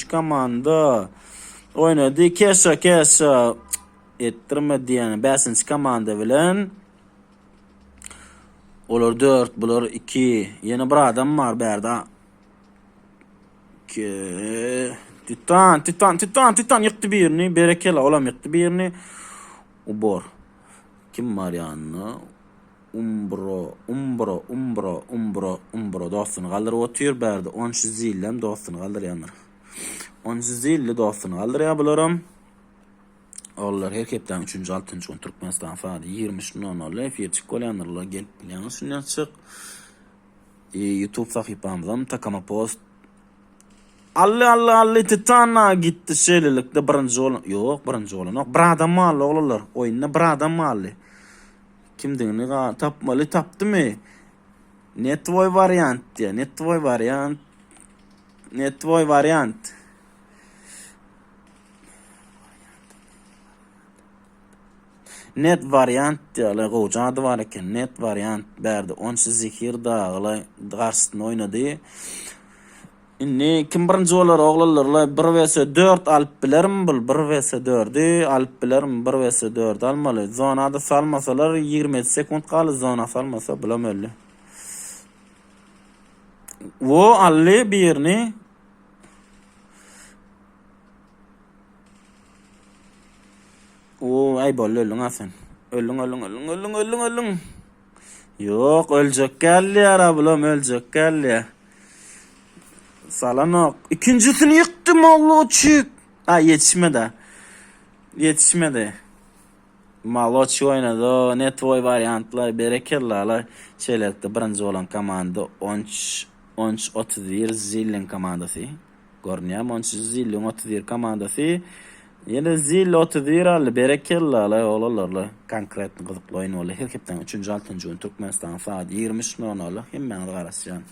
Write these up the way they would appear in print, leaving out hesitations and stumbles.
Komanda oýnady. Keşa Keşa etdirme diýen bäşinji komanda bilen. Olar 4, bular 2. Ýene bir adam bar bärde. 2. Titan, Titan, Titan, Titan ýykdy birini. Berekella, olam ýykdy birini. Ubor. Kim bar ýanynda? Umbro, Umbro, Umbro, Umbro, Umbro dostuny galdyryp otyr. Bärde Onşi Zillem dostuny galdyrýandyr. Onşi Zilli dostuny galdyrýar bularam. Ogullar her hepdäniň üçünji altynjy gün Türkmenistan saat 23:00 efirçik bolýandyrlar. Gelip bilýäňiz şundan çyk. E, YouTube sahypamyzam Takama Post Alli alli alli Titana gitdi şeýlelikde birinji bolan ýok birinji bolanok bir adam galdy oglanlar oýunda bir adam galdy Kimdigini tapmaly tapdymy? Ne tvoý wariant diýýär. Ne tvoý wariant. Ne tvoý wariant. Net wariant diýýär. Gowja ady bar eken. Net wariant bärde. Onçy Zehir dagylaý garşysyna oýnady. Indi kim birinji bolar oglanlarla bir vs 4 alyp bilermi bul bir vs 4-i alyp bilermi bir vs 4 almaly zonada salmasalar 27 sekunt galdy zona salmasa bulam öldi Wo aldy birini Wo aý boldy öldüň a sen öldüň öldüň öldüň öldüň öldüň öldüň Ýok öljek gelýär a bulam öljek gelýär Salanok. Ikinjisini ýykdy Moloçik. A ýetişmedi. Ýetişmedi. Moloçik oýnady. Ne tvoý wariantlar berekella. Şeýlelikde birinji bolan komanda 13 13 31 Zillin komandasy. Görünýär 13 Zillin 31 komandasy. Ýene Zilli 31 aldy. Berekella oglanlar. Konkretno gyzykly oýun boldy. Her hepdäniň 3-nji 6-njy güni Türkmenistanyň saat 23:00 hemmäňizi garaşýan.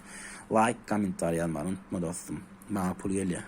Laýk, kommentariý ýazmagy unutma dostum. Maňa pul gelýär.